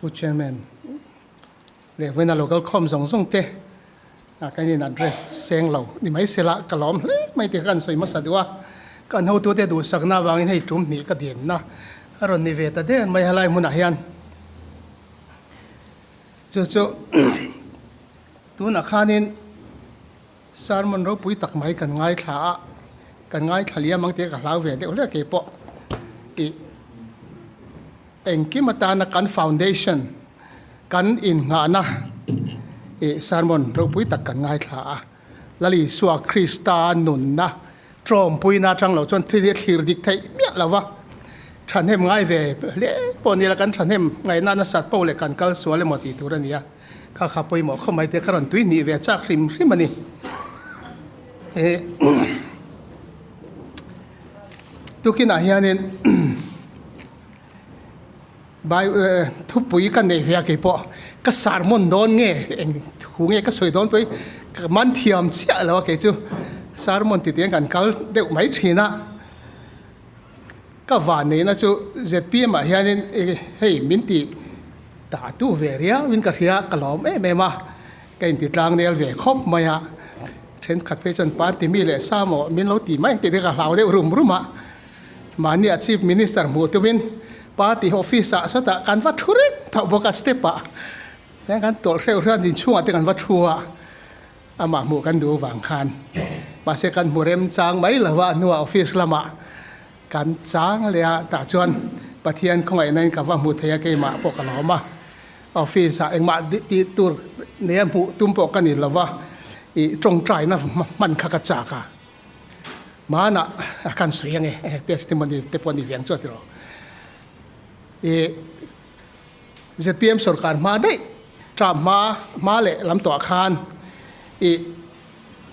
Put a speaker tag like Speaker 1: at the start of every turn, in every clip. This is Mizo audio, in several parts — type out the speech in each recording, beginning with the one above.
Speaker 1: Pu Chairman leh vawiina local khawm zawng zawng te kan in address seng lo ni mai sela ka lawm hle mai tih kha kan sawi hmasa duh a. Kan hotute duhsakna avangin hei tum hnih ka dinna a rawn ni ve ta der mai helai hmunah hian. Chu chu tunah khanin sermon ropui tak mai kan ngaithla a, kan ngaithla liam ang tih ka hlau ve deuh hle keipawh tih engkim atana kan foundation kan innghahna ih sermon ropui tak kan ngaithla a, Lal Isua Krista nunna Tlawmpuina atang lo chuan thil hi a thlir dik theih miah lo va, thahnem ngai ve hle pawh ni la kan thahnem ngaihna nasat poh leh kan kal sual emaw tih tur a ni a, kha kha pawimawh khawp mai te ka rawn tui hnih ve chak hrim hrim a ni. Tukinah hianin Thupui ka nei ve a keipawh ka sermon dawn nge eng thu nge ka sawi dawn pawhin ka man thiam chiah lo a kei chu sermon ti tiang kan kal deuh mai thin a ka van neihna chu zpm ah hianin hei min ti ta tu ve riau in ka hria ka lawm em em a ka inti tlang nel ve khawp mai a thenkhat phei chuan party mi leh sa maw min lo ti mai ang tih te ka hlau deuh rum rum a. Mahnia Chief Minister hmuh tumin party office ah sawtah kan va thu reng tho bawk a step ah tiang kan tawlh hreuh hreuh a inchhungah te kan va thu a amah hmuh kan duh avang khan mahse kan hmu remchang mai lo a hnuah office lamah kan chang leh a tah chuan Pathian khawngaihna in ka va hmu thei a keimah pawh ka lawm a office ah engmah tih tur nei a hmuh tum pawh ka ni lo va ih tawngtaina hman kha ka chak a. Hmanah a kan sawi ange testimony te pawh a ni ve ang chu a ti rawh. I zpm sorkar hma daih term hma hma leh lam tawh ah khan i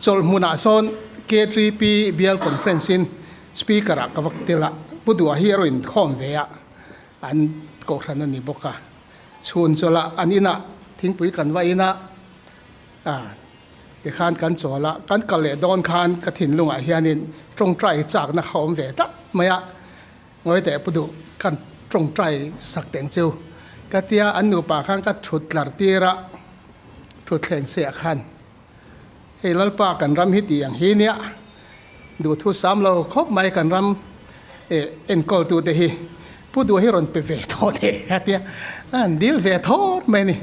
Speaker 1: chawlh hmunah sawn K3P bial conference in speaker ah ka vak tel a Pu Duha hi a rawn inkhawm ve a an kohhran a ni bawk a chhun chawlh ah an inah thingpui kan va in a a. Tikhan kan chawl a, kan kal leh dawn khan ka thinlungah hianin tawngtai chakna kha awm ve tak mai a, ngawi teh pu duh kan tawngtai sak teng chu ka tia an nupa khan ka thut tlar tir a, thutthleng siah khan hei Lalpa kan ram hi tih ang hi nia duhthu sam lo khawp mai kan ram eh enkawl tute hi pu duh hi rawn pe ve tawh teh ka tia a han dil ve thawr mai a ni.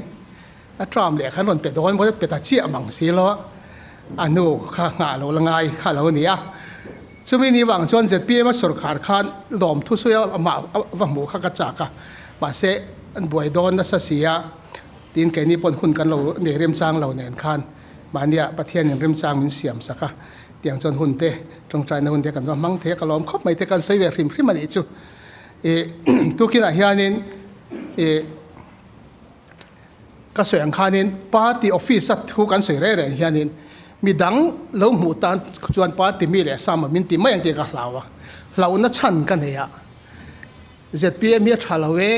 Speaker 1: A tram leh khan rawn pe dawn maw pe ta chiah mang si lo a, a hnu kha nghah lo la ngai kha lo a ni a. Chumi ni vang chuan zpm a sawrkhar khan lawm thu sawi a amah va hmuh kha ka chak a, mahse an buai dawn nasa si a, tin keini pawn hun kan lo nei remchang lo nen khan mahnia Pathianin remchang min siam sak a, tiang chuan hun te tawngtaina hun te kan va hmang thei a, ka lawm khawp mai te kan sawi ve hrim hrim a nih chu. Ih tukinah hianin ih. Ka sawi ang khanin party office a thu kan sawi reng reng hianin midang lo hmuh tan chuan party mi leh sam a min ti mai ang tih ka hlau a, hlauhna chhan ka nei a, zpm hi a tha lo e,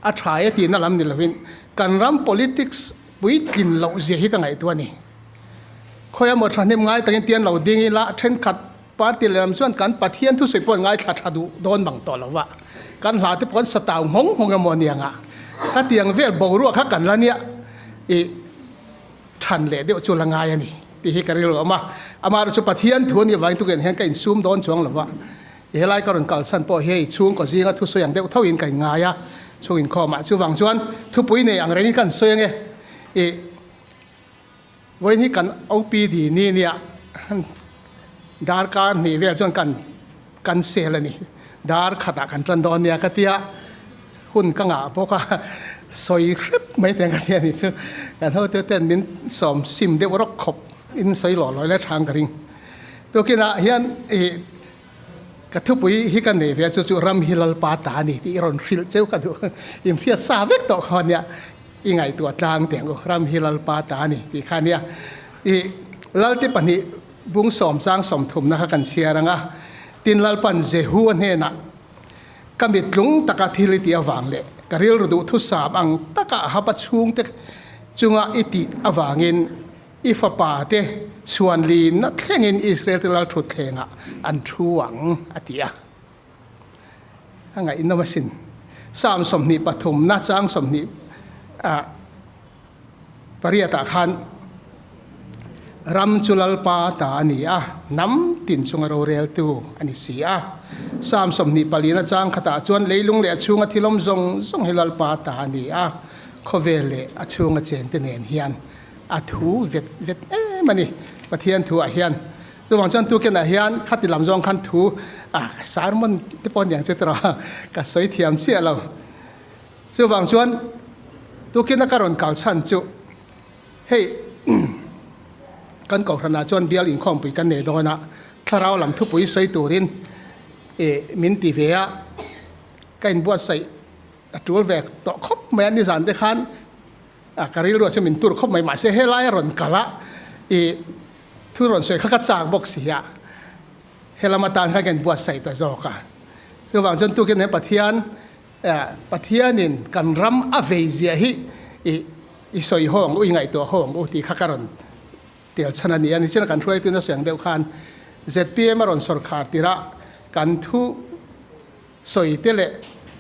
Speaker 1: a tha e tihna lam ni lovin kan ram politics puitlin loh zia hi ka ngaihtuah a ni. Khawi emaw thahnem ngai takin tian lo ding ila thenkhat party lehlam chuan kan Pathian thusawi pawh an ngaithla tha duh dawn bang tawh lo va, kan hla te pawh an sa tau nghawng nghawng emaw aniang a, khatiang vel boruak kha kan la nia ih than leh deuh chu la ngai a ni tih hi ka rilru a awm a, amaherawhchu chu Pathian thu a nih avangin tukin hian ka insum dawn chuang lo va, i helai ka rawn kalsan pawh hi hei chhungkaw zinga thusawi ang deuh thoin ka inngai a, chhung inkhawmah chuvang chuan thupui nei ang rengin ka han sawi ange ih. Vawiin hi kan OPD ni nia darkar hnih vel chuan kan kan sel a ni. Dar khatah kan tan dawn nia ka tia hun ka ngah bawk a sawi hrep mai teng ka tia ni chu kan hotu ten min sawm sim deuh rawk khawp in sawi lawh lawih lai thang ka ring. Tukinah hian ih ka thupui hi ka nei ve a chu chu ram hi Lalpa ta a ni tih i rawn hrilh cheu ka duh inhriat sa vek tawh kha nia. I ngaihtuah tlang teh ang u, ram hi Lalpa ta a ni tih kha a nia. I Lalte pahnih bung sawm chang sawm thumna kha kan chhiar ang a, tin Lalpa'n Jehu a hnenah, Ka mittlung taka thil i tih avang leh ka rilru duh thusam ang taka a hapa chhungte chunga i tih avangin i fapa te chhuan linna thlengin Israel te lal thutthlengah an thu ang, a ti a. A ngaihnawm asin. Psalm 23 na chang 20. Ah pariatah khan ram chu Lalpa ta a ni a, hnam tin chunga roreltu a ni si a. Psalm 24 chang khatah chuan leilung leh a chhunga thil awm zawng zawng hi Lalpa ta a ni a, khawvel leh a chhunga chengte nen hian a thu vet vet em a ni Pathian thuah hian. Chuvang chuan tukenah hian khati lam zawng khan thu ah sermon te pawh aniang chu tiraw ka sawi thiam chiah lo. Chuvang chuan tukina ka rawn kal chhan chu hei kan kohhranah chuan bial inkhawmpui kan nei dawn a, thlarau lam thupui sawi turin ih min ti ve a, ka inbuatsaih a tul ve tawh khawp mai a, nizan te khan ka rilruah chuan min tur khawp mai mahse helai a rawn kal a ih thu rawn sawi kha ka chak bawk si a. Helam atan khan ka inbuatsaih ta zawk a. Chuvang chuan tukin he Pathian Pathianin kan ram a vei ziah hi i i sawi haw ang u, i ngaihtuah haw ang u tih kha ka rawn tel chhan a ni a. Nichina kan hruaitu nasa ang deuh khan zpm a rawn sawrkhar tirh kan thu sawi te leh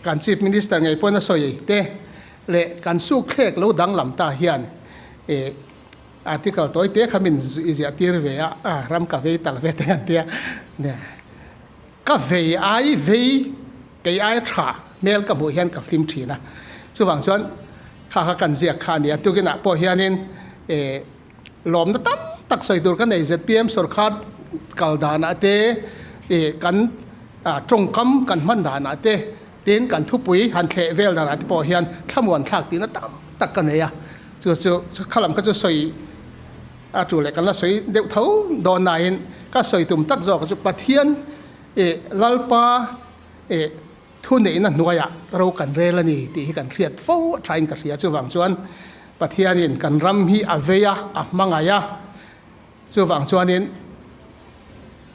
Speaker 1: kan Chief Minister ngei pawhin a sawi te leh kan sukthlek lo danglam ta hian i Article tawi te kha min i ziah tir ve a, a ram ka vei tal ve te kan tia. Ka vei ai vei kei ai tha hmel ka hmuh hian ka hlim thin a. Chuvang chuan kha kha kan ziak kha a ni a. Tukinah pawh hianin eh lawmna tam tak sawi tur ka nei zpm sorkar kal danah te eh kan tawngkam kan hman danah te Tin, kan thupui han thleh vel danah te pawh hian thlamuan thlak tihna tam tak ka nei a, chu chu khalam kha chu sawi a tu leh kan la sawi deuh tho dawn nain ka sawi tum tak zawk chu Pathian eh Lalpa eh thu neihna hnuaiah ro kan rel a ni tih hi kan hriat fo a thain ka hria. Chuvang chuan Pathianin kan ram hi a vei a, a hmangaih a, Chuvang chuanin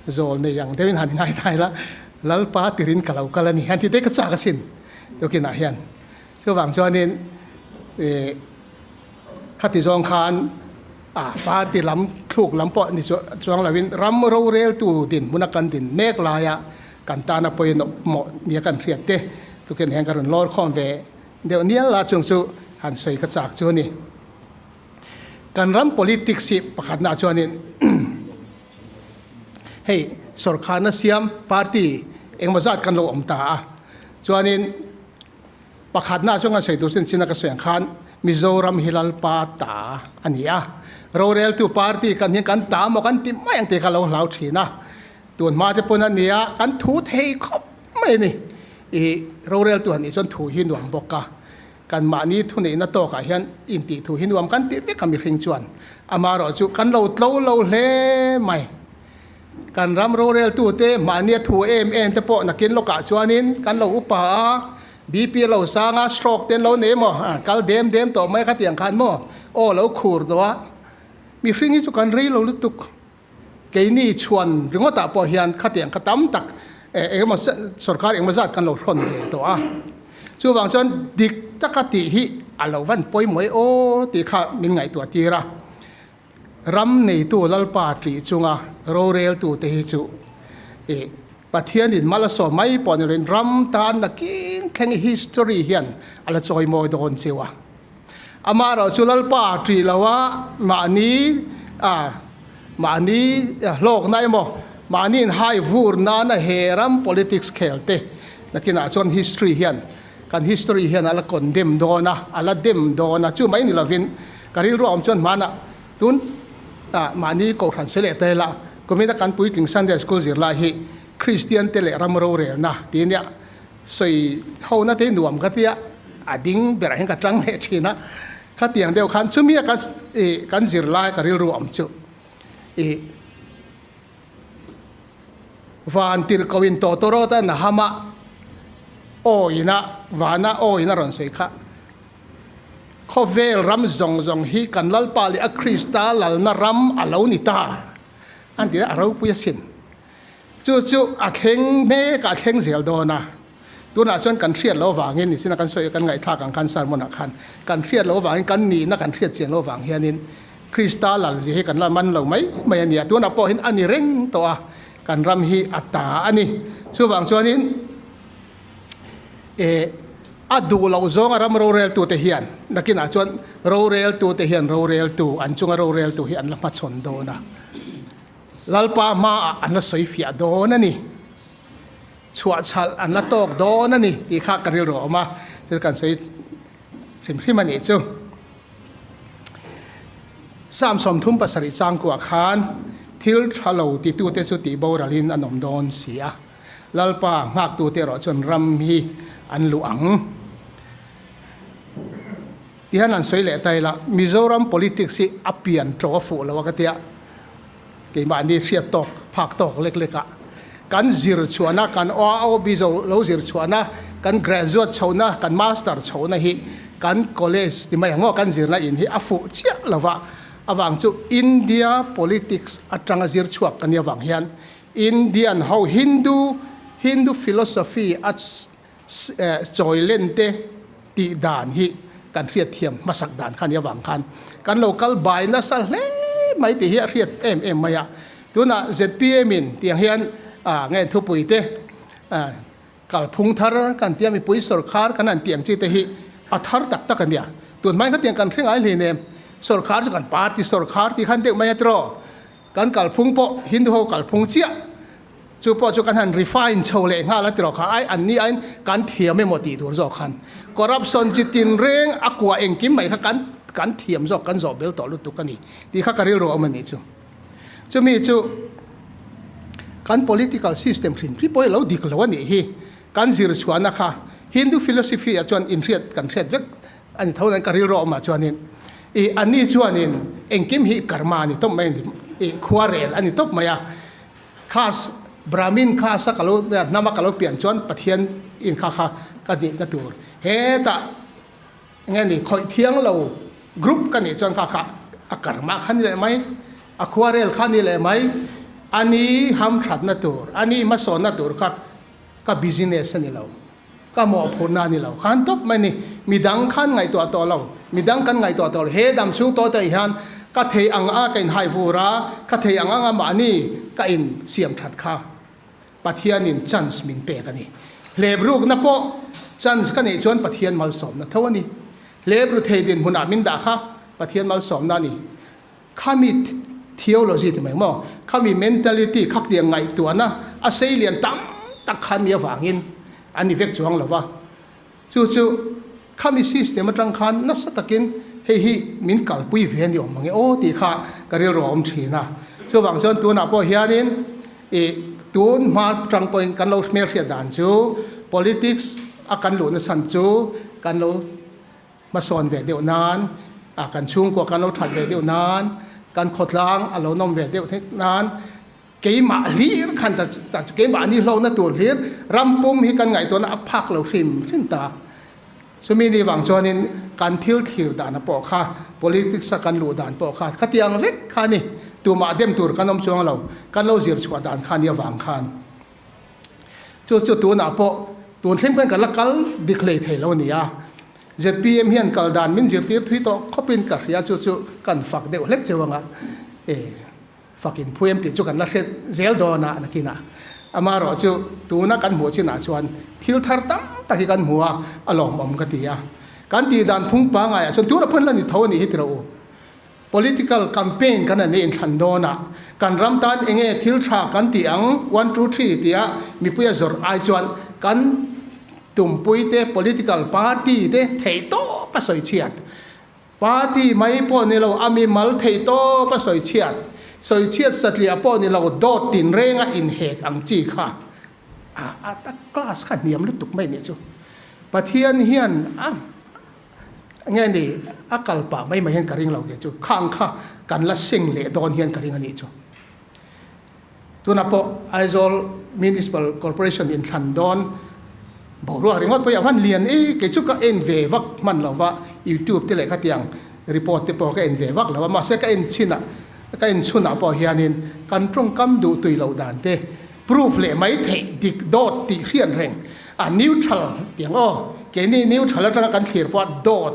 Speaker 1: zawl nei ang deuhin han ingai ta ila, Lalpa tirin ka lo kal a ni han ti te ka chak asin tukinah hian. Chuvang chuanin ih khati zawng khan ah party lam thluk lam pawh ni chuang loin ram roreltu dinhmuna kan din mek laia kan tana pawimawh mawh nia kan hriat te tukin hian ka rawn lawr khawm ve deuh nial la chung chu han sawi ka chak chu a ni. Kan ram politics hi pakhatna chuanin hei sorkharna siam party engemaw zat kan lo awm ta a, chuanin pakhatna chuan kan sawi tur chin chin a ka sawi ang khan Mizoram hi Lalpa ta a ni a, roreltu party kan hian kan ta maw kan ti mai ang tih kha lo hlau thin a, tun hma te pawn a nia kan thu thei khawp mai a ni, ih roreltu han nih chuan thu hi nuam bawk a. Kan mahni thuneihna tawkah hian intih thu hi nuam kan tih vek a mihring chuan amaherawh chu kan lo tlo lo hle mai. Kan ram roreltute mahnia thu em em te pawh nakin lawkah chuanin kan lo upa a, BP a lo sang a, stroke te an lo nei maw, kal dem dem tawh mai khatiang khan maw aw lo khur tawh a, mihring hi chu kan rei lo lutuk. Keini chhuan ringawtah pawh hian khatiang kha tam tak engemaw sorkar engemaw zat kan lo hrawn ve tawh a. Chuvang chuan dik taka tih hi a lo van pawimawh e aw tih kha min ngaihtuah tir a. Ram neitu Lalpa ṭih chunga roreltute hi chu ih Pathianin mal a sawm mai pawh ni loin ram tan nakin thleng history hian a la chawimawi dawn chiu a. Amaherawh chu Lalpa ṭih lo a, mahni a mahni hlawkna emaw, mahni inhai vur nana he ram politics khel te nakinah chuan history hian kan history hian a la condemn dawn a, a la dem dawn a, chu mai ni lovin ka rilru a awm chuan hmanah tun ah mahni kohhran sawi leh ta ila kumina kan puitling Sunday school zirlai hi Kristian te leh ram rorelna tih nia Sawi hona te nuam ka tia, a ding berah hian ka tang leh thin a, khatiang deuh khan chumi a ka ih kan zirlai ka rilru awm chu ih van tirh ko in tawtawrawt a nahama aw ina vana aw in a rawn sawi kha khawvel ram zawng zawng hi kan Lalpa leh a Krista lalna ram a lo ni ta an ti a, a ropui asin. Chu chu a thleng mek a, a thleng zel dawn a. Tunah chuan kan hriat loh avangin nichina kan sawi kan ngaihthlak ang khan sermon ah khan kan hriat loh avangin kan nihna kan hriat chian loh avang hianin Krista lal zia hi kan la man lo mai mai a nia. Tunah pawh hian a ni reng tawh a, kan ram hi a ta a ni. Chuvang chuanin eh. A duh loh zawnga ram roreltute hian nakinah chuan roreltute hian roreltu an chunga roreltu hi an la hmachhawn dawn a, Lalpa hmaah an la sawi fiah dawn a ni, chhuahchhalh an la tawk dawn a ni tih kha ka rilru a awm a, chu kan sawi hrim hrim a nih chu. Psalm 37 changkuah khan thil tha lo titute chu tihboralin an awm dawn si a. Lalpa nghaktute erawh chuan ram hi an luh ang. Tihian an sawi leh ta ila, Mizoram politics hi a pian ṭo a fuh lo a ka tia, keimahni hriat tawk phak tawk lek lek ah kan zir chhuahna, kan OB zo lo zir chhuahna, kan graduate chhohna, kan master chhohna hi kan college ti mai ang aw, kan zirna in hi a fuh chiah lo va, avang chu India politics atanga zir chhuak ka nia vang hian Indian ho Hindu Hindu philosophy a chawi len te tih dan hi kan hriat thiam hmasak dan kha nia vang khan kan lo kal bai nasa hle mai tih hi a hriat em em mai a. Tunah zpm in tiang hian nge thupui te kalphung thar kan tia mipui sawrkhar kan han tih ang chi te hi a thar tak tak a nia. Tun hmai kha tiang kan hre ngai hlei nem sawrkhar chu kan party sawrkhar tih khan deuh mai a tiraw. Kan kalphung pawh Hindu ho kalphung chiah, chu pawh chu kan han refine chho leh nghal a tiraw kha ai an ni aiin kan thiam emaw tih tur zawk khan corruption chi tinreng a kuah engkim mai kha kan kan thiam zawk kan zawh bel tawh lutuk a ni tih kha ka rilru a awm a nih chu. Chumi chu kan political system hrim hrim pawh hi a lo dik lo a nih hi, kan zir chhuahna kha Hindu philosophy ah chuan inhriat kan hriat vek A ni tho nan ka rilru a awmah chuanin ih a ni chuanin engkim hi karma a ni tawp mai a ni ih khuarel a ni tawp mai a khas Brahmin khas a ka lo hnam a ka lo pian chuan Pathian in kha kha ka nihna tur hetah enge ni khawih thiang lo group ka nih chuan kha kha a karma kha ni leh mai a khuarel kha ni leh mai a ni hamthatna tur a ni hmasawnna tur kha ka business a ni lo. Ka mawhphurhna a ni lo khan tawp mai ni. Midang khan ngaihtuah tawh lo, midang kan ngaihtuah tawh lo. He dam chhung tawh tawh hian ka thei ang a ka inhai vur a, ka thei ang anga mahni ka insiam that kha Pathianin chance min pek a ni. Hleprukna pawh chance ka neih chuan Pathian malsawmna tho a ni. Hlepru thei dinhmunah min dah kha Pathian malsawmna a ni. Khami theology ti mai maw, khami mentality khak tiang ngaihtuahna a sei lian tam tak khan ni avangin an ni vek chuang lo va. Chu chu khami system atang khan nasa takin hei hi min kalpui ve a ni awm ang e aw tih kha ka rilru a awm thin a. Chuvang chuan tunah pawh hianin ih tun hma atang pawhin kan lo hmelhriat dan chu politics a kan luhna chhan chu kan lo Hmasawn ve deuh nan, a kan chhungkua kan lo that ve deuh nan, kan khawtlang a lo nawm ve deuh thek nan, keimah hlir khan ta ta keimah ni hlawkna tur hlir ram pum hi kan ngaihtuahna a phak lo hrim hrim ta. Chumi ni vang chuanin kan thil thlir dana pawh kha politics a kan luh dan pawh kha khatiang vek kha a ni. Tumah dem tur kan awm chuang lo, kan lo zir chhuah dan kha nia vang khan. Chu chu tunah pawh tun thleng pawhin ka la kal dik hlei thei lo a ni a. Zpm hian kal dan min zirtir thui tawh khawpin ka hria chu chu kan fak deuh hlek cheu anga e fakin phu em tih chu kan la hre zel dawn a nakinah. Amaherawh chu tuna kan hmuh chinah chuan thil thar tam tak hi kan hmu a, a lawmawm ka ti a. Kan tih dan phung pangaiah chuan tunah pawhin la ni tho a nih hi ti rawh u. Political campaign kan an inthlan dawn a, kan ram tan enge thil tha kan tih ang, one two three tia mipui a zawrh ai chuan kan tumpui te political party te theih tawp a sawi chhiat, party mai pawh ni lo a mimal theih tawp a sawi chhiat, sawi chhiat satliah pawh ni lo dawt tinrenga inhek ang chi kha a a class kha hniam lutuk mai nih chu. Pathian hian a. Nge ni, a kal pah mai mai hian ka ring lo kei chu, khang kha kan la seng leh dawn hian ka ring a nih chu. Tunah pawh Aizawl Municipal Corporation inthlan dawn boruak ringawt pawh hi a van lian e, kei chu ka en ve vak hman lo va, YouTube te leh khatiang report te pawh ka en ve vak lo va, mahse ka en chinah ka en chhunah pawh hianin kan tawngkam duh tui loh dan te, Proof leh mai theih dik dawt tih hriat reng a neutral tiang aw keini neutral atanga kan thlir pawh a dawt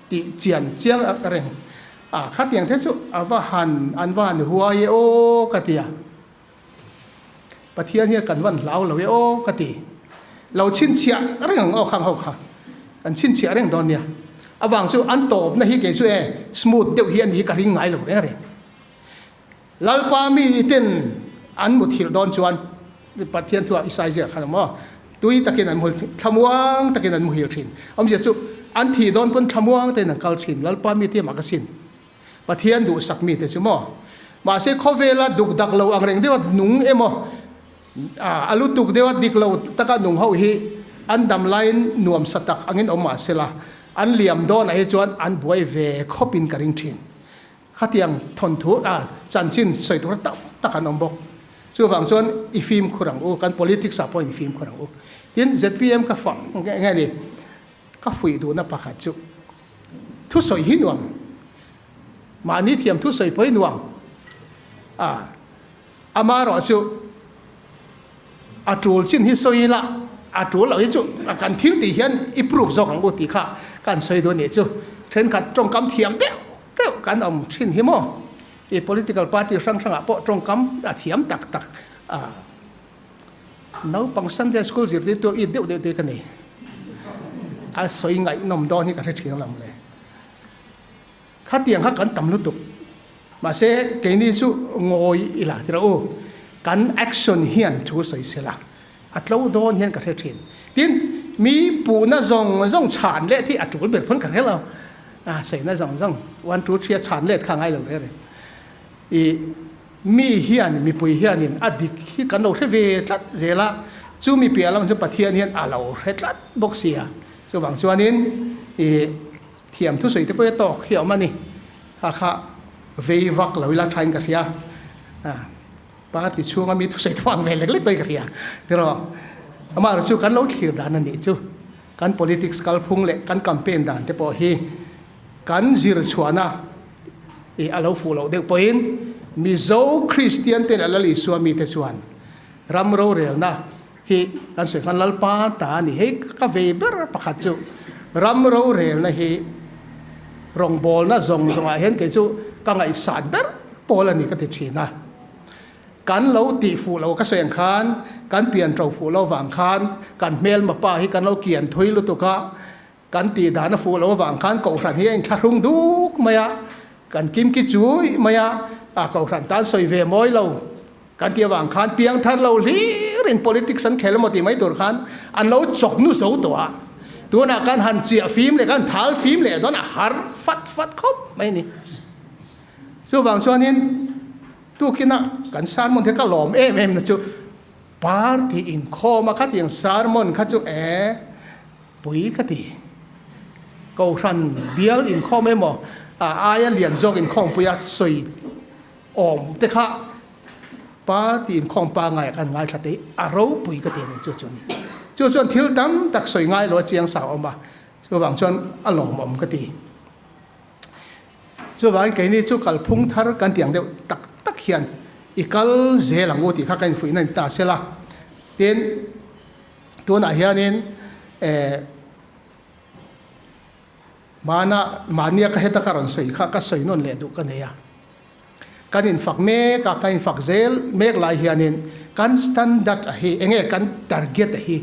Speaker 1: tih chian chiang reng a khatiang te chu a va han an va han huai e aw ka ti a Pathian hian kan van hlau lo e aw ka ti lo chhinchhiah reng ang aw khang ho kha. Kan chhinchhiah reng dawn nia. Avang chu an tawpna hi kei chu e smooth deuh hi a ni hi ka ring ngai lo reng reng. Lalpa mi ten an muthilh dawn chuan Pathian thuah Isai ziak khan maw tui takin an muhil thlamuang takin an muhil thin. Awmzia chu an thih dawn pawn thlamuang tein an kal thin. Lalpa mi te mah ka sin. Pathian duhsak mi te chu maw. Mahse khawvela duk dak lo ang reng deuha nung emaw a lutuk deuha dik lo taka nung ho hi an dam laiin nuam sa tak angin awm mah sela an liam dawnah hi chuan an buai ve khawpin ka ring thin. Khatiang thawnthu a chanchin sawi tur tak tak an awm bawk. Chuvang chuan i fimkhur ang u, kan politics ah pawh in fimkhur ang u. Tin, zpm ka fah nge ni, ka fuih duhna pakhat chu thusawi hi nuam, mahni thiam thusawi pawh hi nuam a, amaherawh chu a tul chin hi sawi ila, a tul loh hi chu kan thil tih hian i proof zawk ang u tih kha kan sawi duh a nih chu. Thenkhat tawngkam thiam deuh deuh kan awm thin hi maw? I political party hrang hrangah pawh tawngkam a thiam tak tak a, naupang Sunday school zirtirtu it deuh deuh te ka nei. A sawi ngaihnawm dawn hi ka hre thin alawm le. Khatiang kha kan tam lutuk. Mahse, keini chu ngawi ila ti rawh u. Kan action hian thu sawi sela, a tlo dawn hian ka hre thin. Tin, mi puhna zawng zawng chhan let hi a tul ber pawn ka hre lo. A sawina zawng zawng, one two three a chhan let kha a ngai lo reng reng. I mi hian, mipui hianin a dik hi kan lo hre ve tlat zel a, chu mi piah lam chu Pathian hian a lo hre tlat bawk sia. Chuvang chuanin i. Thiam thusawi te pawh hi a tawk hi a awm a ni. Kha kha vei vak lo ila thain ka hria. Party chhunga mi thusawi te pawh ang ve lek lek pawhin ka hria. Tiraw? Amaherawhchu chu kan lo thlir dan a nih chu. Kan politics kalphung leh kan campaign dan te pawh hi kan zir chhuahna ih a lo fuh loh deuh pawhin Mizo Kristian te leh Lal Isua mite chuan ram rorelna Hi kan sawi khan Lalpa ta a ni. Hei ka vei ber pakhat chu ram rorelna hi rawngbawlna zawng zawngah hian kei chu ka ngaihsan ber pawl a ni ka ti thin a. Kan lo tih fuh lo ka sawi ang khan kan pian to fuh lo vang khan kan hmelma pa hi kan lo kian thui lutuk a, kan tih dan a fuh lo avang khan kohhran hi a inthlahrung duk mai a, kan kimki chui mai a, a kohhran tan sawi ve mawi lo kan tih avang khan piang thar lo hlir in politics an khel emaw tih mai tur khan an lo chawk nu zo tawh a, tunah khan han chiah fim leh khan thal fim leh dawn a har fat fat khawp mai a ni. Chuvang chuanin tukin a kan sermon hi ka lawm em em na chu party inkhawm a khatiang sermon kha chu e Pui ka ti. Kohhran bial inkhawm emaw a aia lian zawk inkhawmpuia sawi awm te kha party inkhawm pangai ah khan ngaithla te hi a ropui ka ti a ni chu chu a ni. Chu chuan thil tam tak sawi ngai lo a chiang sa awm a, chuvang chuan a lawmawm ka ti. Chuvangin keini chu kalphung thar kan tih ang deuh tak tak hian i kal zel ang u tih kha ka infuihna a ni ta sela. Tin. Tunah hianin eh hmana mahnia ka heta ka rawn sawi kha ka sawi nawn leh duh ka nei a. Kan infak mek a, kan infak zel mek lai hianin kan standard a hi enge kan target a hi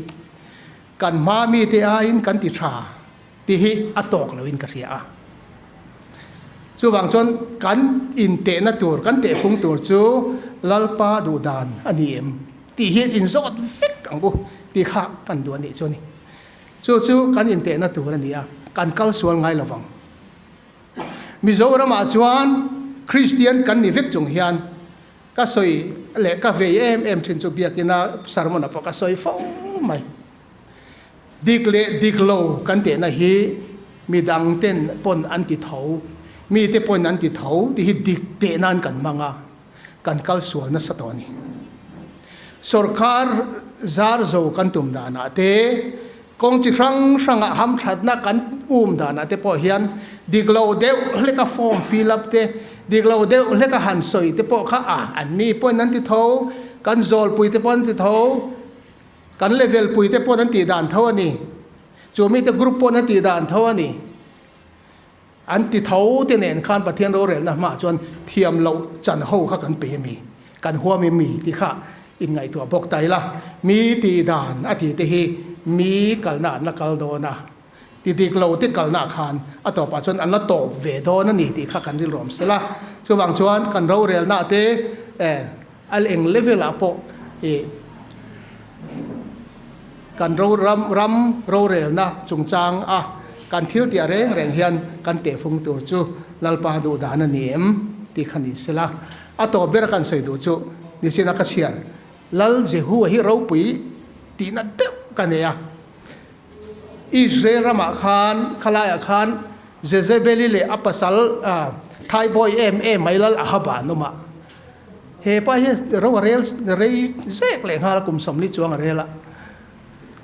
Speaker 1: kan hma mite aiin kan ti tha tih hi a tawk loin ka hria a. Chuvang chuan kan intehna tur, kan tehfung tur chu Lalpa duhdan a ni em? Tih hi inzawt vek ang u tih kha kan duh a nih chu a ni. Chu chu kan intehna tur a ni a, kan kal sual ngai lo vang. Mizoramah chuan Kristian kan ni vek chung hian ka sawi leh ka vei em em thin chu biakina sermon ah pawh ka sawi fo mai. Dik leh dik lo kan tehna hi midang ten pawn an ti tho, mite pawn an ti tho tih hi dik teh nan kan hmang a. kan kal sual nasa tawh a ni. Sorkar zar zo kan tum danah te, kawng chi hrang hrangah hamthatna kan um danah te pawh hian dik lo deuh hleka form fill up te, dik lo deuh hleka han sawi te pawh kha a an ni pawhin an ti tho, kan zawlpui te pawh an ti tho, kan level pui te pawhin an tih dan tho a ni, chu mite group pawhin an tih dan tho a ni. An ti tho te nen khan Pathian rorelna hmaah chuan thiam loh chan ho kha kan pe mi, kan huam em mi tih kha inngaihtuah bawk ta ila. Mi tih dan a tih te hi mi kalna an la kal dawn a, Ti dik lo te kalna khan a tawpah chuan an la tawp ve dawn a ni tih kha kan rilruam sel a. Chuvang chuan kan rorelna te a eng level ah pawh ih kan ro ram ram rorelna chungchang a kan thil tih reng reng hian kan tehfung tur chu Lalpa duh dan a ni em tih kha ni sel a. A tawp ber a kan sawi duh chu nichin a ka chhiar Lal Jehu hi ropui tihna deuh ka nei a. Israel ramah khan khalaiah khan Jezebeli leh a pasal thaibawi em em mai Lal Ahaba an awm a. He pa hi ro a rel rei zek leh nghal a kum 40 chuang a rel a.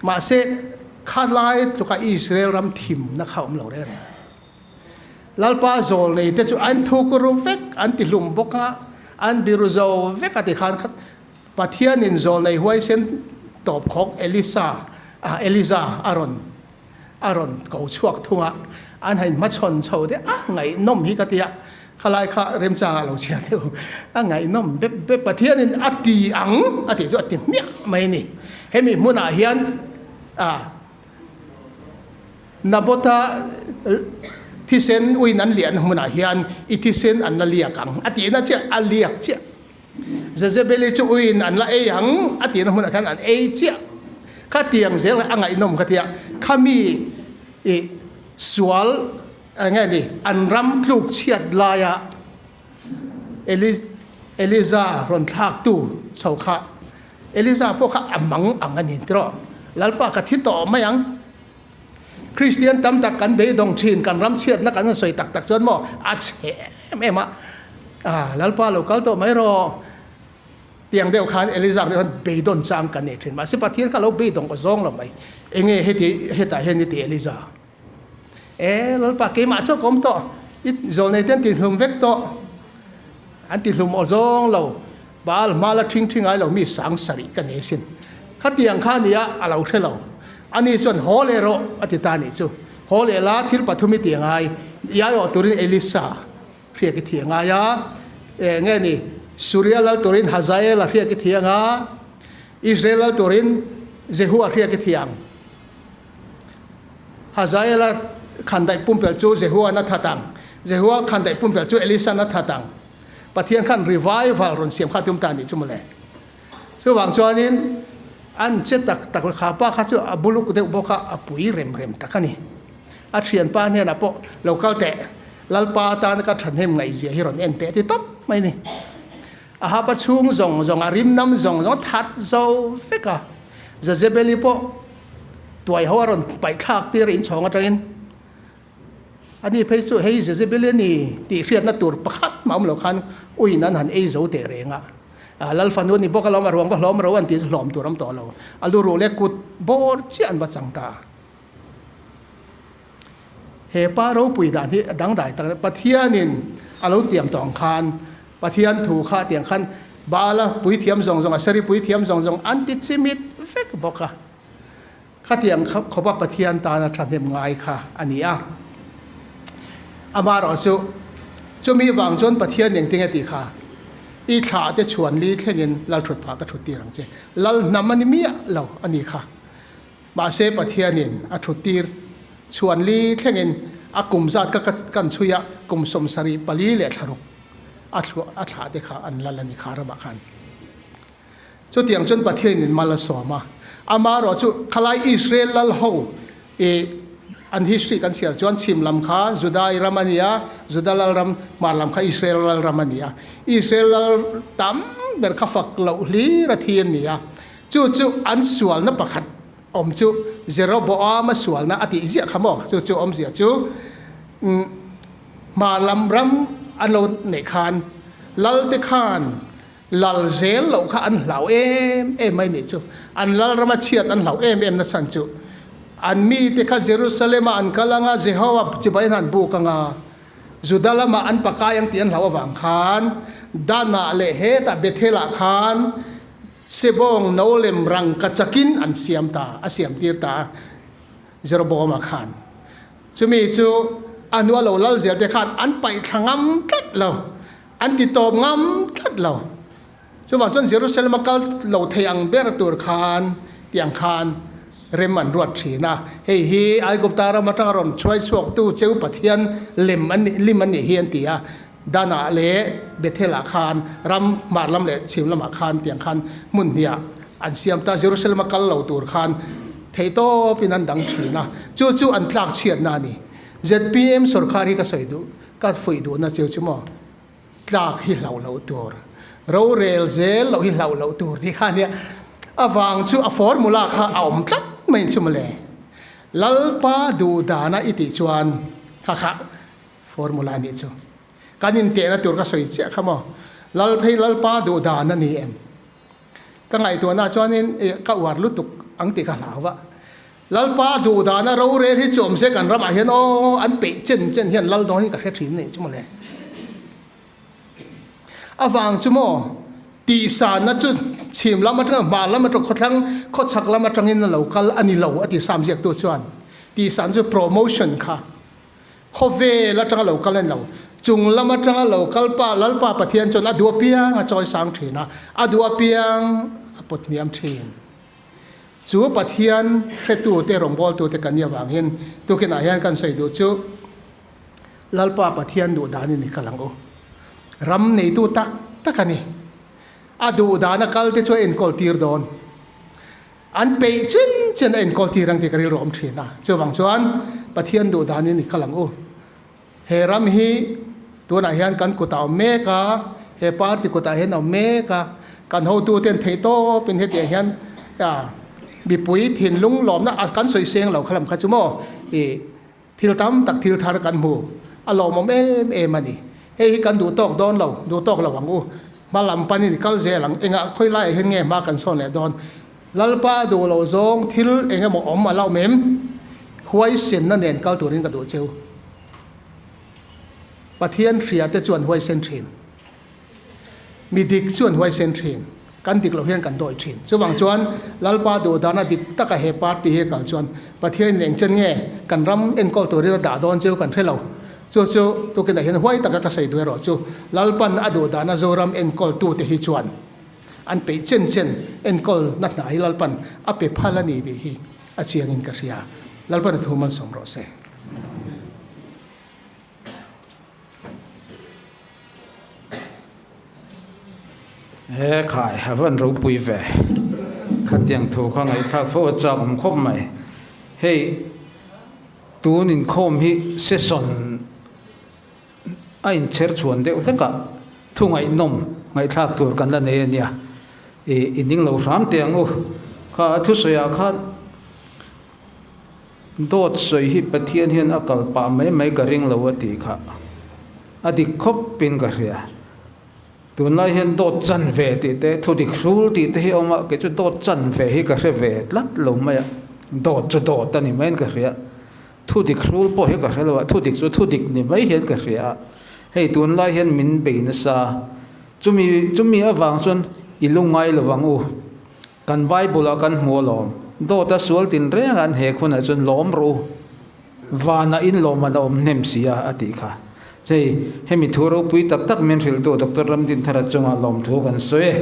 Speaker 1: Mahse khalai tluka Israel ram thimna kha a awm lo reng reng. Lalpa zawl nei te chu an thuk ru vek an ti hlum bawk a, an biru zo vek a ti khan Pathianin zawl nei huaisen tawp khawk Elisa ah Eliza a rawn a rawn ko chhuak thung a, an han hmachhawn chho te a ngaihnawm hi ka ti a, khalai kha remchangah lo chhiar deuh a ngaihnawm bep bep Pathianin a ti ang a tih chu a ti hmiah mai a ni. Hemi hmunah hian ah Nabotha thisen uin an liahna hmunah hian i thisen an la liak ang a tihna chiah a liak chiah. Jezebeli chu uiin an la ei ang a tihna hmunah khan an ei chiah. Khatiang zel a ngaihnawm ka tia, khami i sual eng nge ni an ram tluk chhiat laia Eliza rawn thlaktu chho kha Eliza pawh kha a mang ang a ni tiraw. Lalpa ka thi tawh mai ang. Kristian tam tak kan beidawng thin, kan ram chhiatna kan sawi tak tak chuan maw a chhe em em a, ah Lalpa lo kal tawh mai rawh tiang deuh khan Eliza deuh khan beidawn chang kan nei thin. Mahse Pathian kha lo beidawng aw zawng lo mai. Enge heti hetah hian i ti Eliza? E Lalpa keimah chauh ka awm tawh, i zawlnei te an tihlum vek tawh, an tihlum aw zawng lo, Baal hma la ṭhing ṭhi ngai lo mi sang sarih ka ni asin. Khatiang kha nia a lo hre lo. Ani chuan haw leh rawh a ti ta nih chu. Haw leh la thil pathum i ti angai. I aiawh turin Elisa hriak i thi angai a. Eng nge ni Suria lal turin Hazael a hriak i thi anga, Israel lal turin Jehua hriak i thi ang. Hazael a khandaih pumpelh chu Jehua'n a that ang. Jehua khandaih pumpelh chu Elisa'n a that ang. Pathian khan revival rawn siam kha tum ta anih chu mawle. Chuvang chuanin an che tak tak kha pa kha chu a buluk deuh bawk a, a pui rem rem tak a ni. A thianpa hnenah pawh lo kal teh, Lalpa atana ka thahnem ngaihzia hi rawn en teh a ti tawp mai a ni. A hapa chhung zawng zawng, a rimnam zawng zawng a that zo vek a. Jezebeli pawh tuai ho a rawn paihthlak tir a inchhawng atangin. Ani phei chu hei Jezebel a ni tih hriatna tur pakhat mah awm lo khan uiin an han ei zo teh reng a. Lal fanu a ni bawk alawm, a ruang va hlawm ro an tih chu hlawm tur awm tawh lo. A lu ruh leh kut bawr chiah an va chang ta. He pa ropui dan hi a dangdai tak a, Pathianin a lo tiam tawh ang khan Pathian thu kha tiang khan Baala puithiam zawng zawng, Aseri puithiam zawng zawng an ti chimit vek bawk a. Khatiang khawpa Pathian tana thahnem ngai kha a ni a. Amaherawh chu, chumi vang chuan Pathian engtin nge tih kha i thlah te chhuan li thlengin lal thut phah ka thut tir ang che. Lal hnam a ni miah lo a ni kha. Mahse Pathianin a thut tir chhuan li thlengin a kum zat kha kan chhui a, kum 74 a thlah te kha an lal a ni kha ramah khan. Chutiang chuan Pathianin mal a sawm a, amaherawh chu khalai Israel lal ho i an history kan chhiar chuan chhim lam kha Judai ram a ni a, Juda lal ram, hmar lam kha Israel lal ram a ni a. Israel lal tam ber kha fak loh hlir a thi an ni a, chu chu an sualna pakhat awm chu Jeroboama sualna a tih ziah kha maw? Chu chu awmzia chu hmar lam ram an lo neih khan lal te khan Lal zel loh kha an hlau em em mai nih chu. An lal rama chhiat an hlau em em nachhan chu. An mite kha Jerusalem-ah an kal anga Jehovah chibai an han buk anga Juda lamah an pakai ang tih an hlau avang khan Dan-ah leh hetah Bethel-ah khan Sebawng no lem rangka chakin an siam ta, a siam tir ta a Jeroboam-a khan. Chumi chu a hnua lo lal zel te khan an paih thla ngam tlat lo. An ti tawp ngam tlat lo. Chuvang chuan Jerusalem a kal lo thei ang ber tur khan tiang khan rem an ruat thin a. Hei hi Aigupta ram atanga rawn chhuai chhuaktu cheu Pathian lem an nih lim an nih hi an ti a. Danah leh Bethel-ah khan ram hmar lam leh chhim lamah khan tiang khan hmun hniah an siam ta. Jerusalem-a kal lo tur khan theihtawpin an dang thin a, chu chu an tlak chhiatna a ni. Zpm sawrkar hi ka sawi duh, ka fuih duhna cheu chu maw? Tlak hi hlauh loh tur, rorel zel loh hi hlauh loh tur tih kha a nia. A vang chu a formula kha a awm tlat mai chu mawle. Lalpa duh dana i tih chuan kha kha formula a nih chu. Kan intehna tur ka sawi chiah kha maw. Lalphei Lalpa duh dan a ni em? Ka ngaihtuahna chuanin ka uar lutuk ang tih ka hlau va. Lalpa duh dana rorel hi chu awm se kan ramah hian aw an peih chen chen hian lal dawn hi ka hre thin nih chu mawle. Avang chu maw tihsanna chu chhim lam atanga hmar lam atang khawthlang khawchhak lam atangin a lo kal a ni lo a ti sam ziaktu chuan tihsan chu promotion kha Khawvel atanga lo kal a ni lo. Chung lam atanga lo kal pa Lalpa Pathian chuan a duh apiang a chawi sang thin a, a duh apiang a pawt hniam thin. Chu Pathian hretute rawngbawltute kan nih avangin tukinah hian kan sawi duh chu Lalpa Pathian duh danin i kal ang u. Ram neitu tak tak a ni. A duh dana kalte chu a enkawl tir dawn. An peih chen chen a enkawl tir ang tih ka rilru a awm thin a. Chuvang chuan Pathian duh danin i kal ang u. He ram hi tunah hian kan kutah a awm mek a, he party kutah hian a awm mek a, kan hotuten theih tawpin hetiang hian mipui thinlung lawmna kan sawi seng lo kha lam kha chu maw ih Thil tam tak thil thar kan hmu a lawmawm em em a ni. Hei hi kan duh tawk dawn lo, duh tawk lo ang u. Hma lam panin i kal zel ang, engah khawi laiah hian nge hma kan sawn leh dawn? Lalpa duh lo zawng thil eng emaw awm a la awm em? Huaisenna nen kal turin ka duh cheu. Pathian hria te chuan huaisen thin. Mi dik chu an huaisen thin. Kan dik loh hian kan dawi thin. Chuvang chuan Lalpa duhdana dik taka he party hi a kal chuan Pathian in engchen nge kan ram enkawl turin a dah dawn chu kan hre lo. Chu chu tukinah hian huai taka ka sawi duh erawh chu Lalpan a duhdana Zoram enkawltute hi chuan an peih chen chen enkawlna hna hi Lalpan a pe phal a ni tih hi a chiangin ka hria. Lalpan a thu malsawm rawh se.
Speaker 2: He khai a van ropui ve khatiang thu kha ngaihthlak fo a chak awm khawp mai hei tun inkhawm hi session a inchher chhuan deuh hlek a thu ngaihnawm ngaihthlak tur kan la nei a nia ih i ning lo hram teh ang u kha a thusawi ah khan. Dawt sawi hi Pathian hian a kal pah mai mai ka ring lo a tih kha a dik khawp in ka hria. Tunlai hian dawt chan ve tih te, thu dik hrul tih te hi a awm a, kei chu dawt chan ve hi ka hre ve tlat lo mai a, dawt chu dawt a ni maiin ka hria. Thu dik hrul pawh hi ka hre lo a, thu dik chu thu dik ni mai hian ka hria a. Hei tunlai hian min bei nasa, chumi chumi avang chuan i lungngai lo vang u. Kan Bible ah kan hmu alawm. Dawt a sual tin reng a an hek hunah chuan lawm rawh u. Vanah in lawm a la awm hnem si a, a tih kha. Chei, hemi thu ropui tak tak min hrilhtu Doctor Ramdinthara chungah lawmthu kan sawi e.